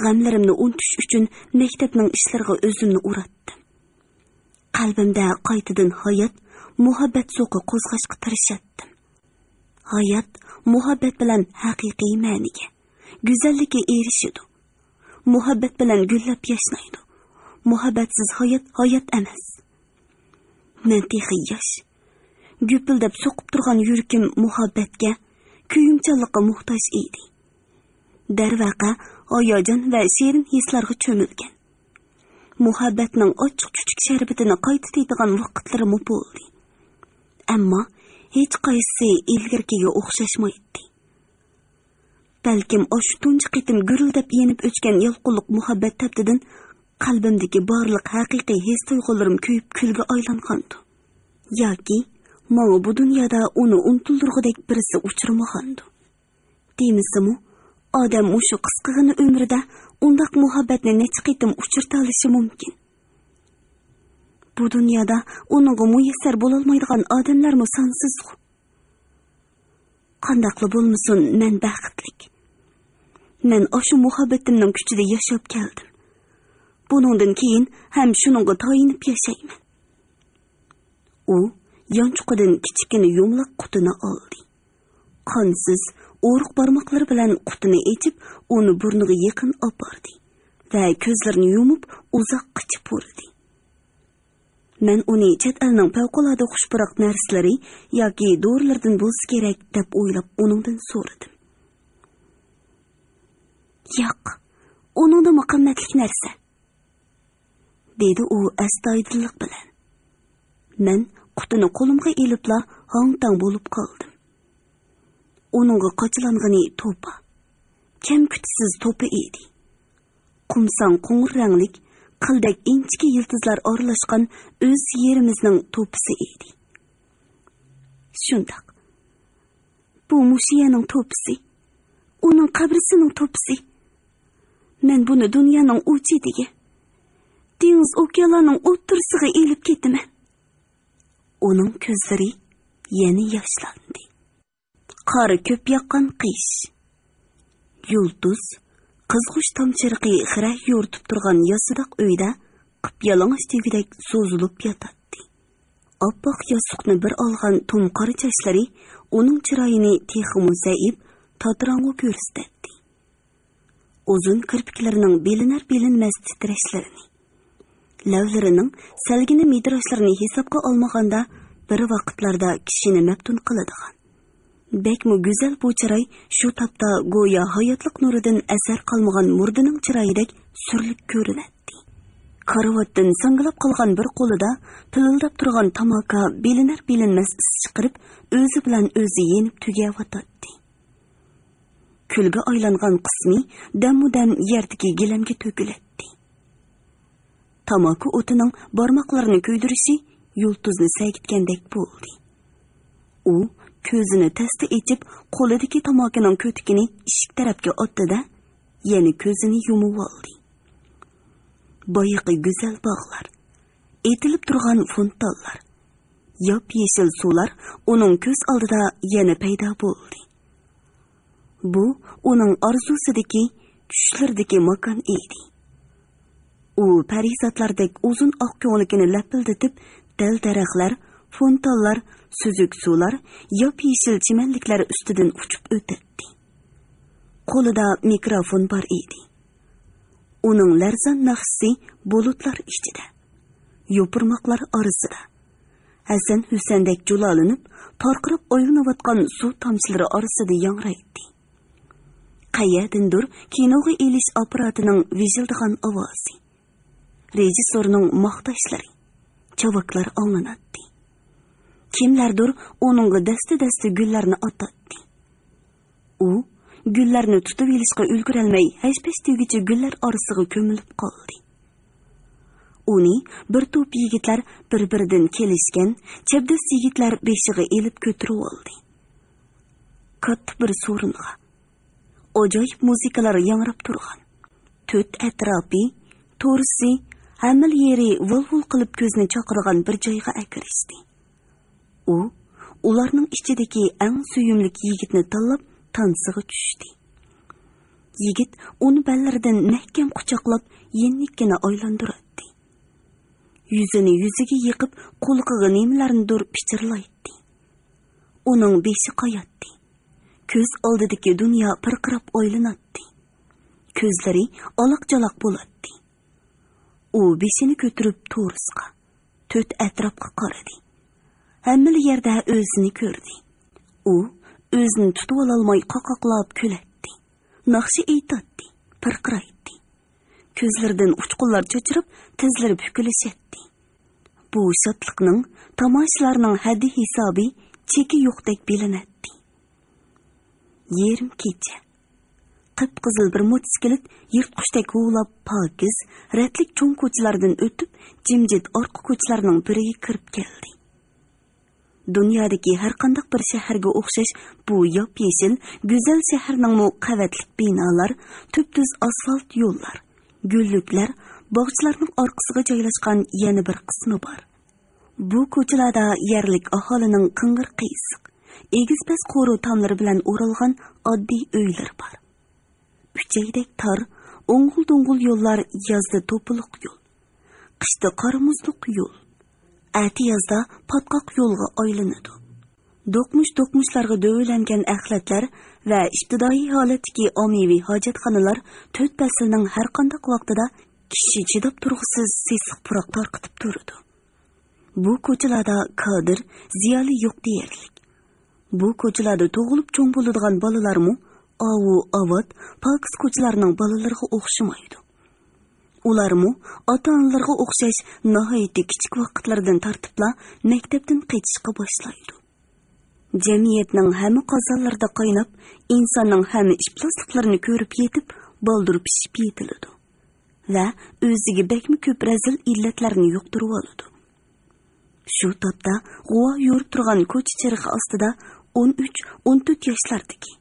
غەملىرىمنى ئۇنتۇش ئۈچۈن مەكتەپنىڭ ئىشلىرىغا ئۆزۈمنى ئۇراتتىم. قەلبىمدە قايتىدىن ھايات، مۇھەببەت سوقى قوزغاشقا تىرىشاتتىم. ھايات مۇھەببەت بىلەن ھەقىقىي مەنىگە، گۈزەللىككە ئېرىشىدۇ. مۇھەببەت بىلەن گۈللەپ ياشنايدۇ. مۇھەببەتسىز ھايات ھايات ئەمەس. مەن تېخى ياش. گۈپۈلدەپ سوقۇپ تۇرغان يۈرىكىم مۇھەببەتكە، كۆيۈمچانلىققا موھتاج ئىدى. دەرۋەقە، ھاياجان ۋە شېرىن ھېسلارغا چۆمۈلگەن. مۇھەببەتنىڭ ئاچچىق چۈچۈك شەربىتىنى قايتا تېتىغان ۋاقىتلىرىمۇ بولدى. ئەمما ھېچقايسىسى ئىلگىرىكىگە ئوخشاشمايتتى. بەلكىم ئاشۇ تۇنجى قېتىم گۈرۈلدەپ يېنىپ ئۆچكەن يالقۇنلۇق مۇھەببەت تەپتىدىن قەلبىمدىكى بارلىق ھەقىقىي ھېس-تۇيغۇلىرىم كۆيۈپ كۈلگە ئايلانغاندۇ. ياكى ماڭا بۇ دۇنيادا ئۇنى ئۇنتۇلدۇرغۇدەك بىرسى ئۇچرىمىغاندۇ. دېمىسىمۇ، ئادەم مۇشۇ قىسقىغىنە ئۆمرىدە ئۇنداق مۇھەببەتنى نەچچە قېتىم ئۇچرىتالىشى مۇمكىن؟ بۇ دۇنيادا ئۇنىڭغا مۇيەسسەر بولالمايدىغان ئادەملەرمۇ سانسىزغۇ. قانداقلا بولمىسۇن، مەن بەختلىك. مەن ئاشۇ مۇھەببىتىمنىڭ كۈچىدە ياشاپ كەلدىم. بۇنىڭدىن كېيىن ھەم شۇنىڭغا تايىنىپ ياشايمەن. ئۇ يانچۇقىدىن كىچىككىنە يۇمىلاق قۇتىنى ئالدى. قانسىز، ئورۇق بارماقلىرى بىلەن قۇتىنى ئېچىپ، ئۇنى بۇرنىغا يېقىن ئاپاردى ۋە كۆزلىرىنى يۇمۇپ، ئۇزاققىچە پۇرىدى. مەن ئۇنى چەت ئەلنىڭ پەۋقۇلئاددە خۇش پۇراق نەرسىلىرى ياكى دورىلىرىدىن بولسا كېرەك، دەپ ئويلاپ، ئۇنىڭدىن سورىدىم. ياق، ئۇنىڭدىنمۇ قىممەتلىك نەرسە، دېدى ئۇ ئەستايىدىللىق بىلەن. مەن قۇتىنى قولۇمغا ئېلىپلا ھاڭ-تاڭ بولۇپ قالدىم. ئۇنىڭغا قاچىلانغىنى توپا، كەمكۈتسىز توپا ئىدى. قۇمساڭ قوڭۇر رەڭلىك، قىلدەك ئىنچىكە يىلتىزلار ئارىلاشقان ئۆز يېرىمىزنىڭ توپىسى ئىدى. شۇنداق. بۇ مۇشۇ يەرنىڭ توپىسى. ئۇنىڭ قەبرىسىنىڭ توپىسى. مەن بۇنى دۇنيانىڭ ئۇ چېتىگە، دېڭىز ئوكيانلارنىڭ ئوتتۇرىسىغا ئېلىپ كېتىمەن. ئۇنىڭ كۆزلىرى يەنە ياشلاندى. قار كۆپ ياغقان قىش. يۇلتۇز، قىزغۇچ تامچىرىقى خىرە يورۇتۇپ تۇرغان ياسىداق ئۆيدە قىپيالىڭاچ دېگۈدەك سوزۇلۇپ ياتاتتى. ئاپئاق ياستۇقنى بىر ئالغان توم قارا چاچلىرى ئۇنىڭ چىرايىنى تېخىمۇ زەئىپ، تاتىراڭغۇ كۆرسىتەتتى. ئۇزۇن كىرپىكلىرىنىڭ بىلىنەر-بىلىنمەس تىترەشلىرىنى، لەۋلىرىنىڭ سەلگىنە مىدىراشلىرىنى ھېسابقا ئالمىغاندا، بىر ۋاقىتلاردا كىشىنى مەپتۇن قىلىدىغان، بەكمۇ گۈزەل بۇ چىراي شۇ تاپتا گويا ھاياتلىق نۇرىدىن ئەسەر قالمىغان مۇردىنىڭ چىرايىدەك سۈرلۈك كۆرۈنەتتى. كارىۋاتتىن ساڭگىلاپ قالغان بىر قولىدا پىلىلداپ تۇرغان تاماكا بىلىنەر-بىلىنمەس ئىس چىقىرىپ، ئۆزى بىلەن ئۆزى يېنىپ تۈگەۋاتاتتى. كۈلگە ئايلانغان قىسمى دەممۇدەم يەردىكى گىلەمگە تۆكۈلەتتى. تاماكا ئوتىنىڭ بارماقلىرىنى كۆيدۈرۈشى يۇلتۇزنى سەگىتكەندەك بولدى. ئۇ كۆزىنى تەستە ئېچىپ، قولىدىكى تاماكىنىڭ كۆتۈكىنى ئىشىك تەرەپكە ئاتتى-دە، يەنە كۆزىنى يۇمۇۋالدى. بايىقى گۈزەل باغلار، ئېتىلىپ تۇرغان فونتانلار، ياپيېشىل سۇلار ئۇنىڭ كۆز ئالدىدا يەنە پەيدا بولدى. بۇ ئۇنىڭ ئارزۇسىدىكى، چۈشلىرىدىكى ماكان ئىدى. ئۇ پەرىزاتلاردەك ئۇزۇن ئاق كۆڭلىكىنى لەپىلدىتىپ، دەل-دەرەخلەر، فونتانلار، سۈزۈك سۇلار، ياپيېشىل چىمەنلىكلەر ئۈستىدىن ئۇچۇپ ئۆتەتتى. قولىدا مىكروفون بار ئىدى. ئۇنىڭ لەرزان ناخشىسى بۇلۇتلار ئىچىدە، يوپۇرماقلار ئارىسىدا، ھەسەن-ھۈسەندەك جۇلالىنىپ، پارقىراپ ئايلىنىۋاتقان سۇ تامچىلىرى ئارىسىدا ياڭرايتتى. قەيەردىندۇر كىنوغا ئېلىش ئاپپاراتىنىڭ ۋىژىلدىغان ئاۋازى، رېژىسسورنىڭ ماختاشلىرى، چاۋاكلار ئاڭلىناتتى. كىملەردۇر ئۇنىڭغا دەستە-دەستە گۈللەرنى ئاتاتتى. ئۇ گۈللەرنى تۇتۇۋېلىشقا ئۈلگۈرەلمەي، ھەش-پەش دېگۈچە گۈللەر ئارىسىغا كۆمۈلۈپ قالدى. ئۇنى بىر توپ يىگىتلەر بىر-بىرىدىن كېلىشكەن، چەبدەس يىگىتلەر بېشىغا ئېلىپ كۆتۈرۈۋالدى. كاتتا بىر سورۇنغا ئاجايىپ مۇزىكىلار ياڭراپ تۇرغان، تۆت ئەتراپى، تورۇسى، ھەممىلا يېرى ۋۇل-ۋۇل قىلىپ كۆزنى چاقىدىغان بىر جايغا ئەكىرىشتى. ئۇ ئۇلارنىڭ ئىچىدىكى ئەڭ سۆيۈملۈك يىگىتنى تاللاپ، تانسىغا چۈشتى. يىگىت ئۇنى بەللىرىدىن مەھكەم قۇچاقلاپ، يېنىككىنە ئايلاندۇراتتى. يۈزىنى يۈزىگە يېقىپ، قۇلىقىغا نېمىلەرنىدۇر پىچىرلايتتى. ئۇنىڭ بېشى قاياتتى. كۆز ئالدىدىكى دۇنيا پىرقىراپ ئايلىناتتى. كۆزلىرى ئالاق-چالاق بولاتتى. ئۇ بېشىنى كۆتۈرۈپ تورۇسقا، تۆت ئەتراپقا قارىدى. ھەممىلا يەردە ئۆزىنى كۆردى. ئۇ ئۆزىنى تۇتۇۋالالماي قاقاقلاپ كۈلەتتى. ناخشا ئېيتاتتى، پىرقىرايتتى. كۆزلىرىدىن ئۇچقۇنلار چاچراپ، تىزلىرى پۈكۈلۈشەتتى. بۇ شادلىقنىڭ، تاماشىلارنىڭ ھەددى-ھېسابى، چېكى يوقتەك بىلىنەتتى. يېرىم كېچە. قىپقىزىل بىر موتوسىكلىت يىرتقۇچتەك ھۇۋلاپ، پاكىز، رەتلىك چوڭ كوچىلاردىن ئۆتۈپ، جىمجىت ئارقا كوچىلارنىڭ بىرىگە كىرىپ كەلدى. دۇنيادىكى ھەرقانداق بىر شەھەرگە ئوخشاش بۇ ياپيېشىل، گۈزەل شەھەرنىڭمۇ قەۋەتلىك بىنالار، تۈپتۈز ئاسفالت يوللار، گۈللۈكلەر، باغچىلارنىڭ ئارقىسىغا جايلاشقان يەنە بىر قىسمى بار. بۇ كوچىلاردا يەرلىك ئاھالىنىڭ قىڭغىر قىيسىق، ئېگىز-پەس قورۇ تاملىرى بىلەن ئورالغان ئاددىي ئۆيلىرى بار. ئۈچەيدەك تار، ئوڭغۇل-دوڭغۇل يوللار يازدا توپىلىق يول، قىشتا قارا مۇزلۇق يول، ئەتىيازدا پاتقاق يولغا ئايلىنىدۇ. دوقمۇش-دوقمۇشلارغا دۆۋىلەنگەن ئەخلەتلەر ۋە ئىپتىدائىي ھالەتتىكى ئاممىۋى ھاجەتخانىلار تۆت پەسىلنىڭ ھەرقانداق ۋاقتىدا كىشى چىداپ تۇرغۇسىز سېسىق پۇراق تارقىتىپ تۇرىدۇ. بۇ كوچىلاردا كادىر، زىيالىي يوق دېيەرلىك. بۇ كوچىلاردا تۇغۇلۇپ چوڭ بولىدىغان بالىلارمۇ ئاۋۇ ئاۋات، پاكىز كوچىلارنىڭ بالىلىرىغا ئوخشىمايدۇ. ئۇلارمۇ ئاتا-ئانىلىرىغا ئوخشاش ناھايىتى كىچىك ۋاقىتلىرىدىن تارتىپلا مەكتەپتىن قېچىشقا باشلايدۇ. جەمئىيەتنىڭ ھەممە قازانلىرىدا قايناپ، ئىنساننىڭ ھەممە ئىپلاسلىقلىرىنى كۆرۈپ يېتىپ، بالدۇر پىشىپ يېتىلىدۇ ۋە ئۆزىگە بەكمۇ كۆپ رەزىل ئىللەتلەرنى يۇقتۇرۇۋالىدۇ. شۇ تاپتا غۇۋا يورۇپ تۇرغان كوچا چىرىغى ئاستىدا ئون ئۈچ، ئون تۆت ياشلاردىكى،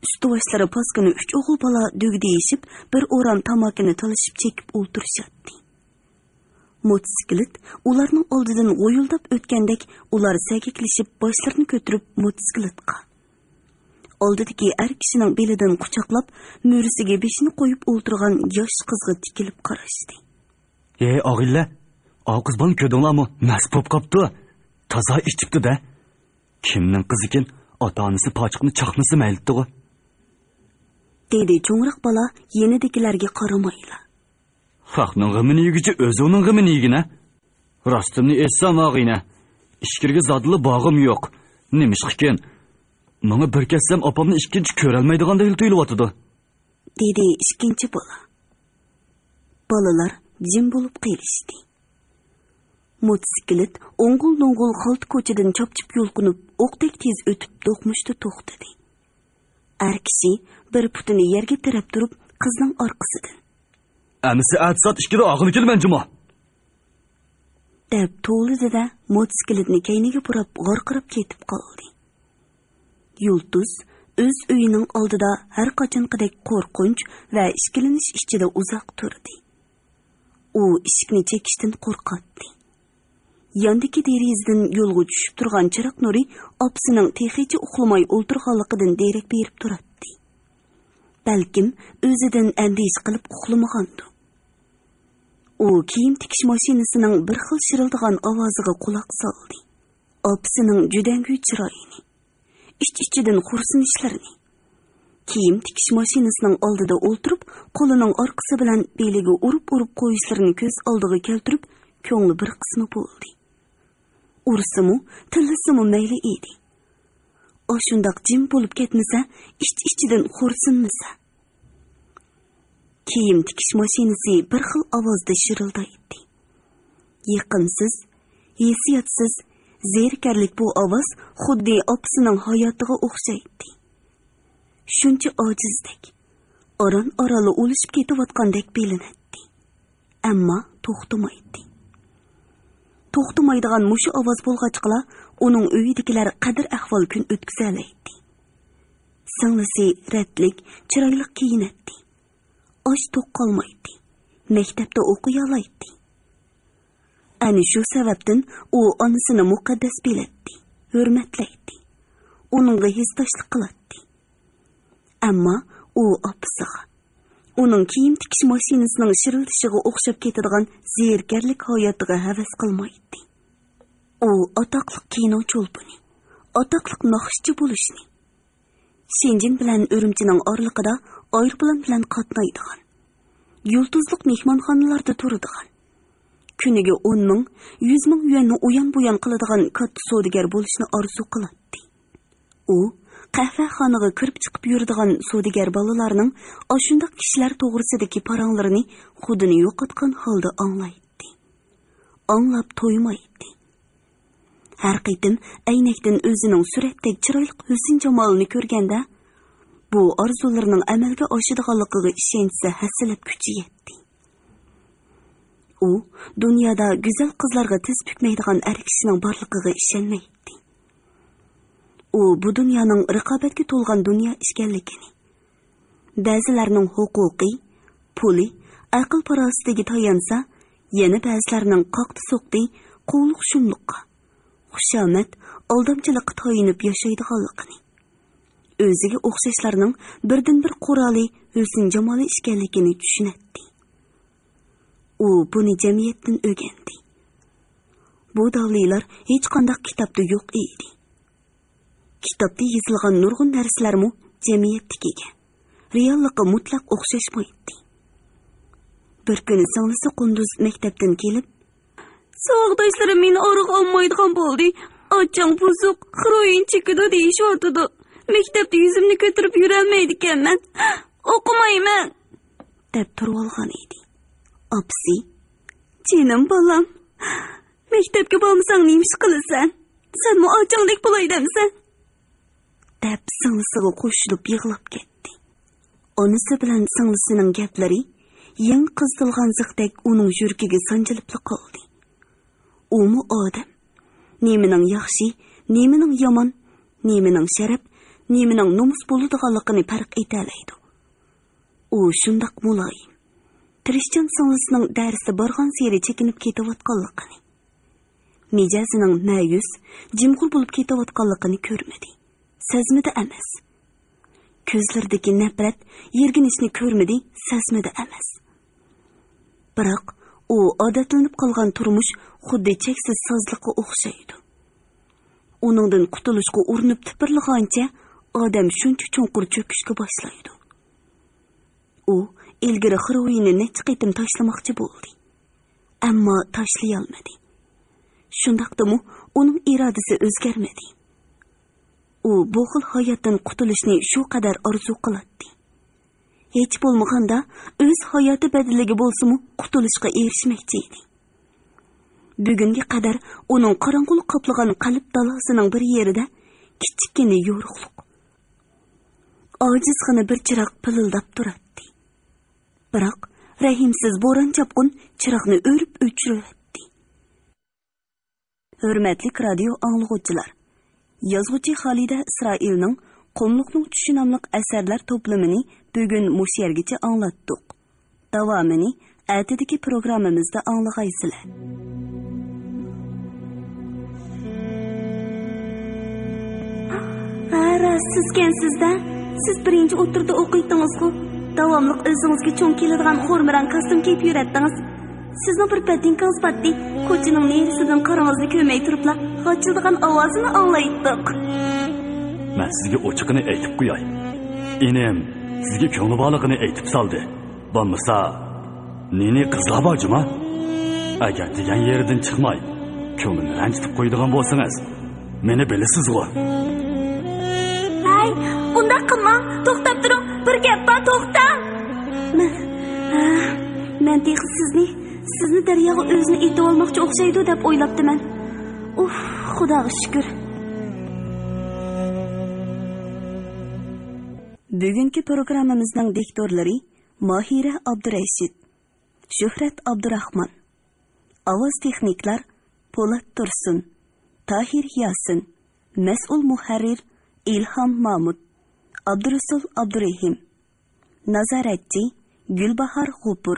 ئۈستى-باشلىرى پاسكىنا ئۈچ ئوغۇل بالا دۈگدىيىشىپ، بىر ئورام تاماكىنى تالىشىپ چېكىپ ئولتۇرۇشاتتى. موتوسىكلىت ئۇلارنىڭ ئالدىدىن غۇيۇلداپ ئۆتكەندەك، ئۇلار سەگەكلىشىپ باشلىرىنى كۆتۈرۈپ موتوسىكلىتقا، ئالدىدىكى ئەر كىشىنىڭ بېلىدىن قۇچاقلاپ، مۈرىسىگە بېشىنى قويۇپ ئولتۇرغان ياش قىزغا تىكىلىپ قاراشتى. ھەي، ئاغىلە، ئاۋۇ قىز بالىنى كۆردۈڭلارمۇ؟ مەست بولۇپ قاپتۇ. تازا ئىچىپتۇ-دە. كىمنىڭ قىزىكىن، ئاتا-ئانىسى پاچىقىنى چاقمىسا مەيلىتتىغۇ. دېدى چوڭراق بالا يېنىدىكىلەرگە قارىمايلا. خەقنىڭ غېمىنى يېگۈچى ئۆزۈڭنىڭ غېمىنى يېگىنە. راستىمنى ئېيتسام، ئاغىنە، ئىچكىرىگە زادىلا بارغۇم يوق. نېمىشقىكىن، ماڭا بىر كەتسەم ئاپامنى ئىككىنچى كۆرەلمەيدىغاندەكلا تۇيۇلۇۋاتىدۇ. دېدى ئىككىنچى بالا. بالىلار جىم بولۇپ قېلىشتى. موتوسىكلىت ئوڭغۇل-دوڭغۇل خالتا كوچىدىن چاپچىپ يۇلقۇنۇپ، ئوقتەك تېز ئۆتۈپ، دوقمۇشتا توختىدى. ئەر كىشى بىر پۇتىنى يەرگە تىرەپ تۇرۇپ، قىزنىڭ ئارقىسىدىن، ئەمىسە ئەتە سائەت ئىككىدە ئاغىنە كېلىمەن جۇمۇ، دەپ توۋلىدى-دە، موتوسىكلىتنى كەينىگە بۇراپ، غارقىراپ كېتىپ قالدى. يۇلتۇز ئۆز ئۆيىنىڭ ئالدىدا ھەر قاچانقىدەك قورقۇنچ ۋە ئىككىلىنىش ئىچىدە ئۇزاق تۇردى. ئۇ ئىشىكنى چېكىشتىن قورقاتتى. ياندىكى دېرىزىدىن يولغا چۈشۈپ تۇرغان چىراغ نۇرى ئاپىسىنىڭ تېخىچە ئۇخلىماي ئولتۇرغانلىقىدىن دېرەك بېرىپ تۇراتتى. بەلكىم ئۆزىدىن ئەندىشە قىلىپ ئۇخلىمىغاندۇ. ئۇ كىيىم تىكىش ماشىنىسىنىڭ بىر خىل شىرىلدىغان ئاۋازىغا قۇلاق سالدى. ئاپىسىنىڭ جۈدەڭگۈ چىرايىنى، ئىچ-ئىچىدىن خورسىنىشلىرىنى، كىيىم تىكىش ماشىنىسىنىڭ ئالدىدا ئولتۇرۇپ، قولىنىڭ ئارقىسى بىلەن بېلىگە ئۇرۇپ-ئۇرۇپ قويۇشلىرىنى كۆز ئالدىغا كەلتۈرۈپ، كۆڭلى بىر قىسما بولدى. ئۇرسىمۇ، تىللىسىمۇ مەيلى ئىدى. ئاشۇنداق جىم بولۇپ كەتمىسە، ئىچ-ئىچىدىن خورسۇنمىسا. كىيىم تىكىش ماشىنىسى بىر خىل ئاۋازدا شىرىلدايتتى. يېقىمسىز، ھېسسىياتسىز، زېرىكەرلىك بۇ ئاۋاز خۇددى ئاپىسىنىڭ ھاياتىغا ئوخشايتتى. شۇنچە ئاجىزدەك، ئاران-ئارانلا ئۇلىشىپ كېتىۋاتقاندەك بىلىنەتتى. ئەمما توختىمايتتى. توختىمايدىغان مۇشۇ ئاۋاز بولغاچقىلا، ئۇنىڭ ئۆيىدىكىلەر قەدىر-ئەھۋال كۈن ئۆتكۈزەلەيتتى. سىڭلىسى رەتلىك، چىرايلىق كىيىنەتتى. ئاچ-توق قالمايتتى. مەكتەپتە ئوقۇيالايتتى. ئەنە شۇ سەۋەبتىن ئۇ ئانىسىنى مۇقەددەس بىلەتتى، ھۆرمەتلەيتتى. ئۇنىڭغا ھېسداشلىق قىلاتتى. ئەمما ئۇ ئاپىسىغا، ئۇنىڭ كىيىم تىكىش ماشىنىسىنىڭ شىرىلدىشىغا ئوخشاپ كېتىدىغان زېرىكەرلىك ھاياتىغا ھەۋەس قىلمايتتى. ئۇ ئاتاقلىق كىنو چولپىنى، ئاتاقلىق ناخشىچى بولۇشنى، شېنجېن بىلەن ئۈرۈمچىنىڭ ئارىلىقىدا ئايروپىلان بىلەن قاتنايدىغان، يۇلتۇزلۇق مېھمانخانىلاردا تۇرىدىغان، كۈنىگە ئون مىڭ، يۈز مىڭ يۈەننى ئۇيان-بۇيان قىلىدىغان كاتتا سودىگەر بولۇشنى ئارزۇ قىلاتتى. ئۇ قەھۋەخانىغا كىرىپ چىقىپ يۈرىدىغان سودىگەر بالىلارنىڭ ئاشۇنداق كىشىلەر توغرىسىدىكى پاراڭلىرىنى خۇدىنى يوقاتقان ھالدا ئاڭلايتتى. ئاڭلاپ تويمايتتى. ھەر قېتىم ئەينەكتىن ئۆزىنىڭ سۈرەتتەك چىرايلىق ھۆسن-جامالىنى كۆرگەندە، بۇ ئارزۇلىرىنىڭ ئەمەلگە ئاشىدىغانلىقىغا ئىشەنچسى ھەسسىلەپ كۈچىيەتتى. ئۇ دۇنيادا گۈزەل قىزلارغا تىز پۈكمەيدىغان ئەر كىشىنىڭ بارلىقىغا ئىشەنمەيتتى. ئۇ بۇ دۇنيانىڭ رىقابەتكە تولغان دۇنيا ئىكەنلىكىنى، بەزىلەرنىڭ ھوقۇقى، پۇلى، ئەقىل-پاراسىتىگە تايانسا، يەنە بەزىلەرنىڭ قاقتى-سوقتى، قۇۋلۇق-شۇملۇققا، خۇشامەت، ئالدامچىلىققا تايىنىپ ياشايدىغانلىقىنى، ئۆزىگە ئوخشاشلارنىڭ بىردىنبىر قورالى ھۆسن-جامالى ئىكەنلىكىنى چۈشىنەتتى. ئۇ بۇنى جەمئىيەتتىن ئۆگەندى. بۇ دالىلار ھېچقانداق كىتابتا يوق ئىدى. كىتابتا يېزىلغان نۇرغۇن نەرسىلەرمۇ جەمئىيەتتىكىگە، رېئاللىققا مۇتلەق ئوخشاشمايتتى. بىر كۈنى سىڭلىسى قۇندۇز مەكتەپتىن كېلىپ، ساۋاقداشلىرىم مېنى ئارىغا ئالمايدىغان بولدى. ئاچاڭ بۇزۇق، خىروئىن چېكىدۇ دېيىشىۋاتىدۇ. مەكتەپتە يۈزۈمنى كۆتۈرۈپ يۈرەلمەيدىكەنمەن. ئوقۇمايمەن، دەپ تۇرۇۋالغان ئىدى. ئاپىسى، جېنىم بالام، مەكتەپكە بارمىساڭ نېمە ئىش قىلىسەن؟ سەنمۇ ئاچاڭدەك بولاي دەمسەن؟ دەپ سىڭلىسىغا قوشۇلۇپ يىغلاپ كەتتى. ئانىسى بىلەن سىڭلىسىنىڭ گەپلىرى يېڭى قىزىتىلغان زىقتەك ئۇنىڭ يۈرىكىگە سانجىلىپلا قالدى. ئۇمۇ ئادەم. نېمىنىڭ ياخشى، نېمىنىڭ يامان، نېمىنىڭ شەرەپ، نېمىنىڭ نومۇس بولىدىغانلىقىنى پەرق ئېتەلەيدۇ. ئۇ شۇنداق مۇلايىم، تىرىشچان سىڭلىسىنىڭ دەرستە بارغانسېرى چېكىنىپ كېتىۋاتقانلىقىنى، مىجەزىنىڭ مەيۈس، جىمغۇر بولۇپ كېتىۋاتقانلىقىنى كۆرمىدى، سەزمىدى ئەمەس. كۆزلىرىدىكى نەپرەت، يىرگىنىشنى كۆرمىدى، سەزمىدى ئەمەس. بىراق، ئۇ ئادەتلىنىپ قالغان تۇرمۇش خۇددى چەكسىز سازلىققا ئوخشايدۇ. ئۇنىڭدىن قۇتۇلۇشقا ئۇرۇنۇپ تىپىرلىغانچە، ئادەم شۇنچە چوڭقۇر چۆكۈشكە باشلايدۇ. ئۇ ئىلگىرى خىروئىننى نەچچە قېتىم تاشلىماقچى بولدى. ئەمما تاشلىيالمىدى. شۇنداقتىمۇ ئۇنىڭ ئىرادىسى ئۆزگەرمىدى. ئۇ بۇ خىل ھاياتتىن قۇتۇلۇشنى شۇ قەدەر ئارزۇ قىلاتتى. ھېچ بولمىغاندا ئۆز ھاياتى بەدىلىگە بولسىمۇ قۇتۇلۇشقا ئېرىشمەكچى ئىدى. بۈگۈنگە قەدەر ئۇنىڭ قاراڭغۇلۇق قاپلىغان قەلب دالاسىنىڭ بىر يېرىدە كىچىككىنە يورۇقلۇق، ئاجىزغىنە بىر چىراغ پىلىلداپ تۇراتتى. بىراق رەھىمسىز بوران-چاپقۇن چىراغنى ئۆرۈپ ئۆچۈرۈۋەتتى. ھۆرمەتلىك رادىيو ئاڭلىغۇچىلار! يازغۇچى خالىدە ئىسرائىلنىڭ قۇملۇقنىڭ چۈشى ناملىق ئەسەرلەر توپلىمىنى بۈگۈن مۇشۇ يەرگىچە ئاڭلاتتۇق. داۋامىنى ئەتىدىكى پروگراممىمىزدا ئاڭلىغايسىلەر. ھە، راست سىزكەنسىز-دە. سىز بىرىنچى ئوتتۇرىدا ئوقۇيتتىڭىزغۇ. داۋاملىق ئۆزىڭىزگە چوڭ كېلىدىغان خورما رەڭ كاستيۇم كىيىپ يۈرەتتىڭىز. سىزنىڭ بىر بەتىنكىڭىز باتتى. كوچىنىڭ نېرىسىدىن قارىڭىزنى كۆرمەي تۇرۇپلا غاچىلدىغان ئاۋازىنى ئاڭلايتتۇق. مەن سىزگە ئوچۇقىنى ئېيتىپ قوياي. ئىنىم سىزگە كۆڭلى بارلىقىنى ئېيتىپ سالدى. بولمىسا، نى-نى قىزلار بار جۇما. ئەگەر دېگەن يېرىدىن چىقماي، كۆڭلۈمنى رەنجىتىپ قويىدىغان بولسىڭىز، مېنى بىلىسىزغۇ. ھەي، ئۇنداق قىلماڭ، توختاپ تۇرۇڭ، بىر گەپ بار، توختاڭ. مەن، ھە، مەن تېخى سىزنى، سىزنى دەرياغا ئۆزىنى ئېتىۋالماقچى ئوخشايدۇ دەپ ئويلاپتىمەن. ئۇف، خۇداغا شۈكۈر. بۈگۈنكى پروگراممىمىزنىڭ دىكتورلىرى ماھىرە ئابدۇرەشىت، شۆھرەت ئابدۇراخمان. ئاۋاز تېخنىكلار پولات تۇرسۇن، تاھىر ياسىن، مەسئۇل مۇھەررىر ئىلھام مامۇت، ئابدۇرۇسۇل ئابدۇرېھىم، نازارەتچى گۈلباھار غوپۇر.